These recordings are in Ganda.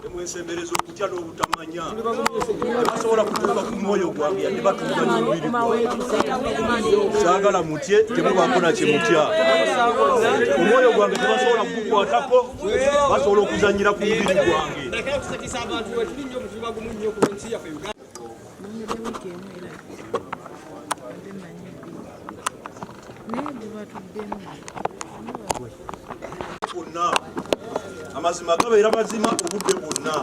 Temwesembereza okutya n'obutamanya. Tebasobola kutuuka ku mwoyo gwange yadde batuuka n'omubiri gwange. Saagala mutye, temubaako na kye mutya. Omwoyo gwange tebasobola kugukwatako, basobola okuzannyira ku mubiri gwange. Nongedde wiiki emu era mbadde mmanyi bbiri naye gubatuddemu. Bwonna amazima gabeera mazima obudde bwonna.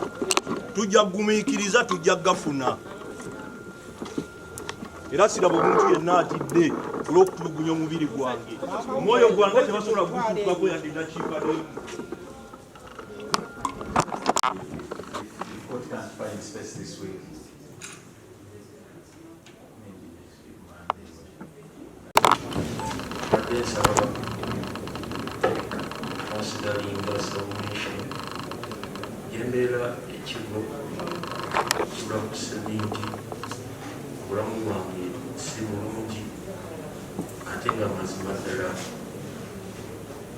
Tujja kugumiikiriza, tujja kugafuna. Era siraba omuntu yenna atidde olw'okutulugunya omubiri gwange. Omwoyo gwange tebasobola kugutuukako yadde eddakiika n'emu. Court can't find space this week. Maybe next week, Monday. Mbadde nsaba consideringa submission gyembeera ekigo nsula ku seminti, obulamu bwange si bulungi ate nga mazima ddala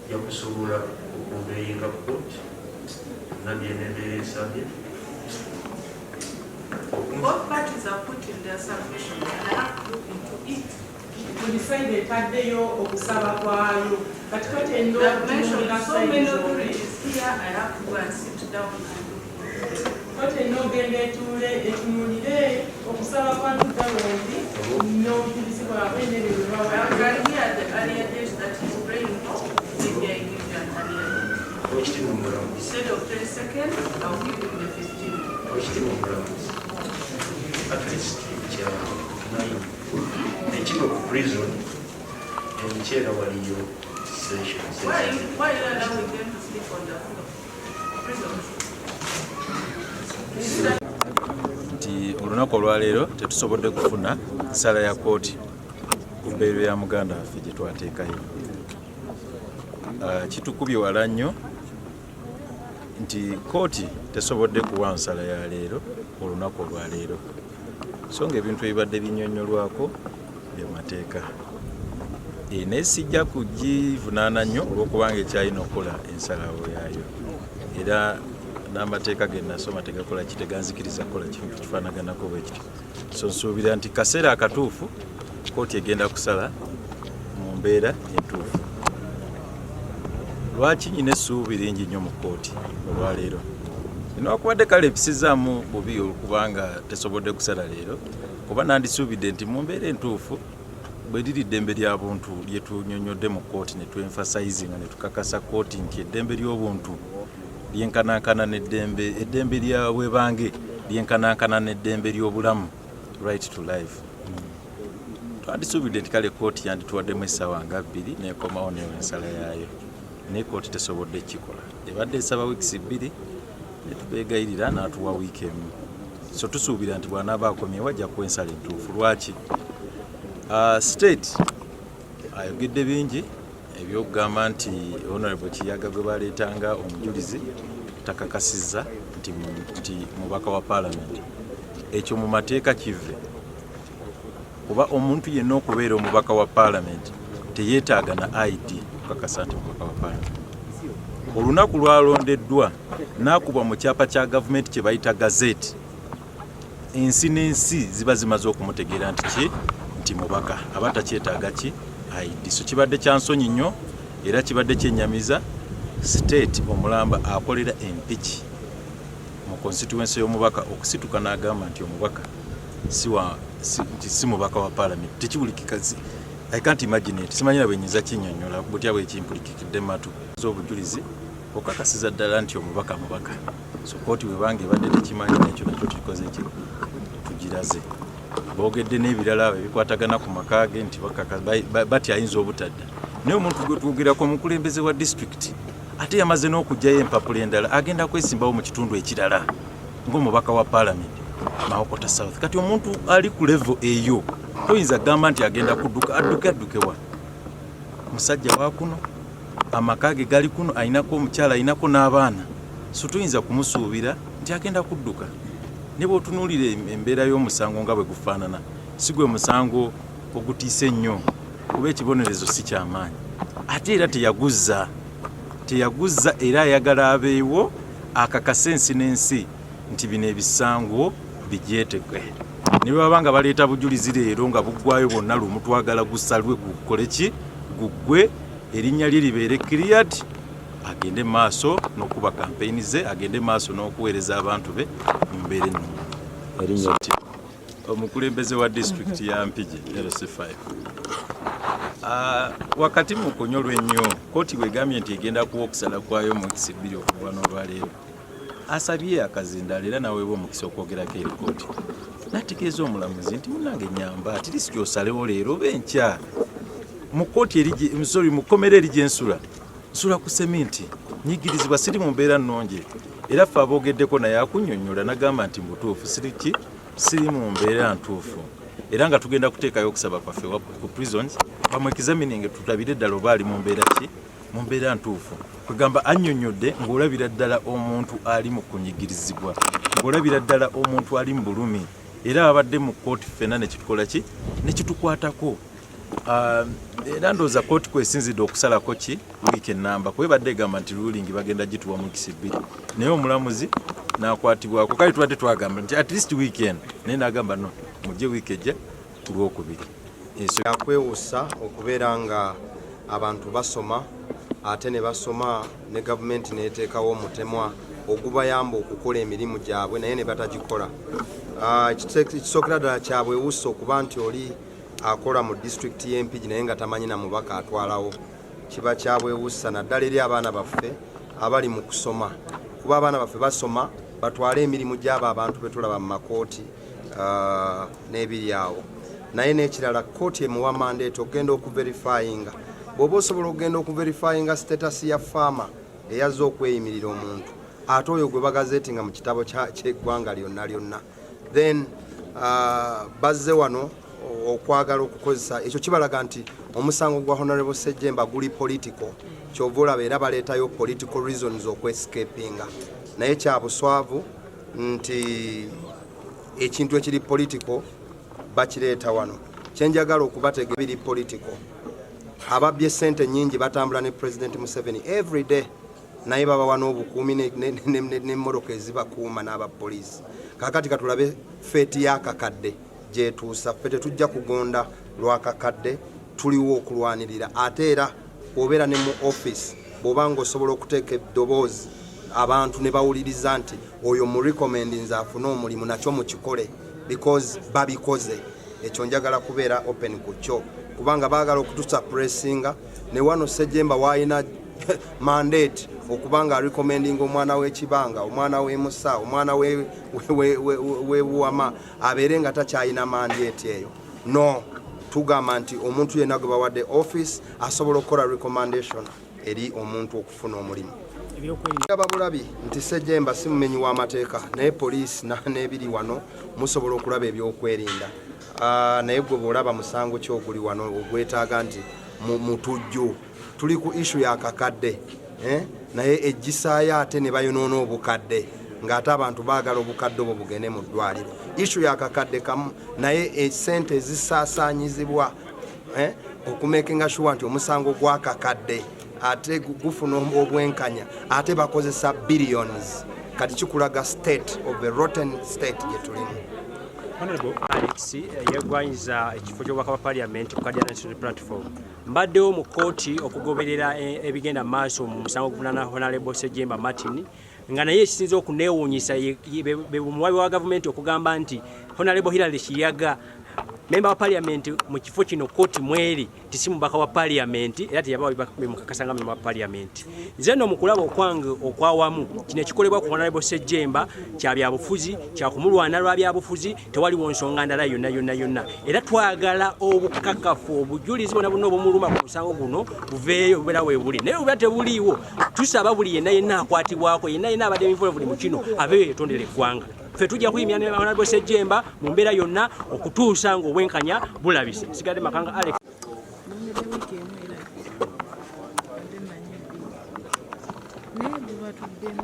nja kusobola okuobeyinga court byonna byenebeera esabye. Both parties have put in their submissions and I have to look into it. Buli side etaddeyo okusaba kwayo, kati kooti erina They have mentioned okutunuulira so side many zombi. authorities here, I have to go and sit down and look into them. Kooti erina ogenda etuule etunuulire okusaba kwa ludda lwombi n'obujulizi bwabwe n'ebyo bye I bawadde. can hear the earlier date that he's praying for, maybe I give you an earlier date. Owekitiibwa omulamuzi. Instead of 22nd, I'll give him the 15th. Owekitiibwa omulamuzi, at least ekya 9 ekigo ku prison enkyera waliyo sessions. Why are you allowing them to sleep on the floor? Prisons. Nti olunaku olwaleero tetusobodde kufuna nsala ya kooti ku bbeero ya muganda waffe gye twateekayo. Kitukubye wala nnyo nti kooti tesobodde kuwa nsala ya leero olunaku olwaleero, so nga ebintu ebibadde binyonnyolwako bya mateeka. Naye sijja kugivunaana nnyo olw'okubanga ekyalina okukola ensalawo yaayo, era n'amateeka ge nasoma tegakola ki, teganzikiriza kukola kintu kifaanaganako bwe kityo. So nsuubira nti kaseera akatuufu kooti egenda kusala mu mbeera entuufu. Lwaki nyina essuubi lingi nnyo mu kkooti olwaleero? Newankubadde kale episizaamu bubi olukubanga tesobodde kusala leero, kuba nandisuubidde nti mu mbeera entuufu bwe liri ddembe lya buntu lye tunyonnyodde mu kkooti ne twemfasayizinga ne tukakasa kkooti nti eddembe ly'obuntu lyenkanankana n'eddembe, eddembe lya bwebange lyenkanankana n'eddembe ly'obulamu, right to life. Twandisuubidde nti kale kkooti yandituwaddemu essaawa nga 2 n'ekomawo neewa ensala yaayo, naye kkooti tesobodde kukikola. Ebadde esaba wiikisi 2 ne tubeegayirira n'atuwa wiiki emu. So tusuubira nti bw'anaaba akomyewo ajja kuwa ensala entuufu. Lwaki? State ayogedde bingi ebyokugamba nti Honorable Kiyaga gwe baleetanga omujulizi takakasizza nti mubaka wa Parliament. Ekyo mu mateeka kive, kuba omuntu yenna okubeera omubaka wa Parliament teyeetaaga na ID okukakasa nti mubaka wa Parliament. Olunaku lwalondeddwa n'akubwa mu kyapa kya gavumenti kye bayita gazette, ensi n'ensi ziba zimaze okumutegeera nti ki nti mubaka, aba takyetaaga ki ID. So kibadde kya nsonyi nnyo era kibadde kyennyamiza state omulamba akolera empiki mu constituency y'omubaka okusituka n'agamba nti omubaka nti si mubaka wa Parliament. Tekiwulikika, I can't imagine it. Simanyi na bwe nnyinza kinnyonnyola butya bwe kimpulikikidde matu. Z'obujulizi okakasiza ddala nti omubaka mubaka. So kooti bwebanga ebadde tekimanyi, n'ekyo nakyo tukikoze ki, tugiraze. Boogedde n'ebirala ebikwatagana ku maka ge nti bati ayinza obutadda, naye omuntu gwe twogerako omukulembeze wa disitulikiti ate yamaze n'okuggyayo empapula endala, agenda kwesimbawo mu kitundu ekirala ng'omubaka wa Paalamenti. Mawokota South. Kati omuntu ali ku level eyo toyinza kugamba nti agenda kudduka, adduke adduke wa? Musajja wa kuno, amaka ge gali kuno, alinako omukyala, alinako n'abaana, so toyinza kumusuubira nti agenda kudduka. Ne bw'otunuulira embeera y'omusango nga bwe gufaanana, si gwe musango ogutiisa ennyo kuba ekibonerezo si kyamaanyi, ate era teyaguzza teyaguzza, era ayagala abeewo akakase ensi n'ensi nti bino ebisango bigyeteke. Ne bwe baba nga baleeta bujulizi leero nga buggwayo bwonna lumu, twagala gusalwe gukole ki, guggwe, erinnya lye libeere cleared, agende maaso n'okuba kampeyini ze, agende maaso n'okuweereza abantu be mu mbeera ennungi. Omukulembeze wa disitulikiti ya Mpigi LC5 wakati mu kunyolwa ennyo kooti bwegambye nti egenda kuwa okusala kwayo mu wiikisi 2 okuva n'olwaleero, asabye akazindaalo era naweebwa omukisa okwogerako eri kooti, n'ategeeza omulamuzi nti munnange nyamba at least gy'osalewo leero oba enkya. Mu kooti eri, sorry, mu kkomera eri gye nsula, nsula ku seminti, nyigirizibwa, siri mu mbeera nnungi. Era ffe aboogeddeko naye akunnyonnyola n'agamba nti mu butuufu siri ki, siri mu mbeera ntuufu, era nga tugenda kuteekayo okusaba kwaffe ku prisons bamu examining tulabire ddala oba ali mu mbeera ki, mu mbeera ntuufu. Kwegamba annyonnyodde ng'olabira ddala omuntu ali mu kunyigirizibwa, ng'olabira ddala omuntu ali mu bulumi, era abadde mu kkooti ffenna nekitukola ki, nekitukwatako. Era ndowooza kkooti kwesinzidde okusalako ki wiiki ennamba, kuba ebadde egamba nti ruling bagenda gituwa mu wiikisi 2, naye omulamuzi n'akwatibwako. Kale tubadde twagamba nti at least weekend, naye n'agamba no, mujje wiiki ejja ku Lwokubiri. Yakwewusa okubeera nga abantu basoma, ate ne basoma ne gavumenti neteekawo omutemwa ogubayamba okukola emirimu gyabwe, naye ne batagikola. Ekisookera ddala kyabwewusa okuba nti oli akola mu disitulikiti y'Empigi naye nga tamanyi na mubaka atwalawo. Kiba kyabwewusa naddala eri abaana baffe abali mu kusoma, kuba abaana baffe basoma batwale emirimu gy'abo abantu betulaba mu makooti n'ebiri awo. Naye n'ekirala, kooti emuwa mandate okugenda okuverifyinga. Bw'oba osobola okugenda okuverifyinga status ya farmer eyazze okweyimirira omuntu, ate oyo gwe bagazetinga mu kitabo ky'eggwanga lyonna lyonna, then bazze wano okwagala okukozesa ekyo, kibalaga nti omusango gwa Honorable Sejjemba guli political. Kyova olaba era baleetayo political reasons okwescapinga. Naye kya buswavu nti ekintu ekiri political bakireeta wano. Kyenjagala okubatega, biri political. Ababbye sente nyingi batambula ne President Museveni every day, naye babawa n'obukuumi n'emmotoka ezibakuuma n'abapoliisi. Kakati katulabe fate y'akakadde gyetuusa. Ffe tetujja kugonda lwakakadde, tuliwo okulwanirira. Ate era bw'obeera ne mu office, bw'oba nga osobola okuteeka eddoboozi abantu ne bawuliriza nti oyo mu recommend nze afune omulimu, nakyo mukikole, because babikoze. Ekyo njagala kubeera open ku kyo, kubanga baagala okutusuppressinga. Ne wano Sejemba waalina mandate okuba nga recommending omwana w'ekibanga, omwana w'emusa, omwana w'ebuwama, abeere nga takyalina mandate eyo. No tugamba nti omuntu yenna gwe bawadde office asobola okukola recommendation eri omuntu okufuna omulimu. Aba bulabi nti Sejemba si mumenyi w'amateeka, naye poliisi n'ebiri wano musobola okulaba ebyokwerinda. Naye gwe bw'olaba musango ki oguli wano ogwetaaga nti mutujju? Tuli ku issue yakakadde, eh? Naye egisaayo ate ne bayonoona obukadde, ng'ate abantu baagala obukadde obwo bugende mu ddwaliro. Issue yakakadde kamu, naye esente ezisaasaanyizibwa, eh? Okumakinga sure nti omusango gwakakadde ate gufuna obwenkanya, ate bakozesa billions. Kati kikulaga state of the rotten state gye tulimu. Honorable Alex yegwanyiza ekifo ky'obubaka bwa parliament ku kadi ya National Platform. Mbaddewo mu kkooti okugoberera ebigenda mu maaso mu musango oguvunana Honorable Sejjemba Martin, nga naye ekisinza okuneewuunyisa be muwabi wa gavumenti okugamba nti Honorable Hillary Kiyaga, memba wa parliament mu kifo kino kkooti mweri, ti si mubaka wa parliament era teyaba bimukakasa nga memba wa parliament. Nze nno mu kulaba okwange okwawamu, kino ekikolebwa ku Honorable Sejjemba kya byabufuzi, kya kumulwana lwa byabufuzi, tewaliwo nsonga ndala yonna yonna yonna. Era twagala obukakafu, obujulizi bwonna bwonna obumuluma ku musango guno buveeyo, bubeera weebuli. Naye bubeera tebuliiwo, tusaba buli yenna yenna akwatibwako, yenna yenna abadde involved mu kino, aveeyo yetondera eggwanga. Ffe tujja kuyimya ne Honorable Ssejjemba mu mbeera yonna okutuusa ng'obwenkanya bulabise. Sigadde Makanga Alex. Naye gubatuddemu.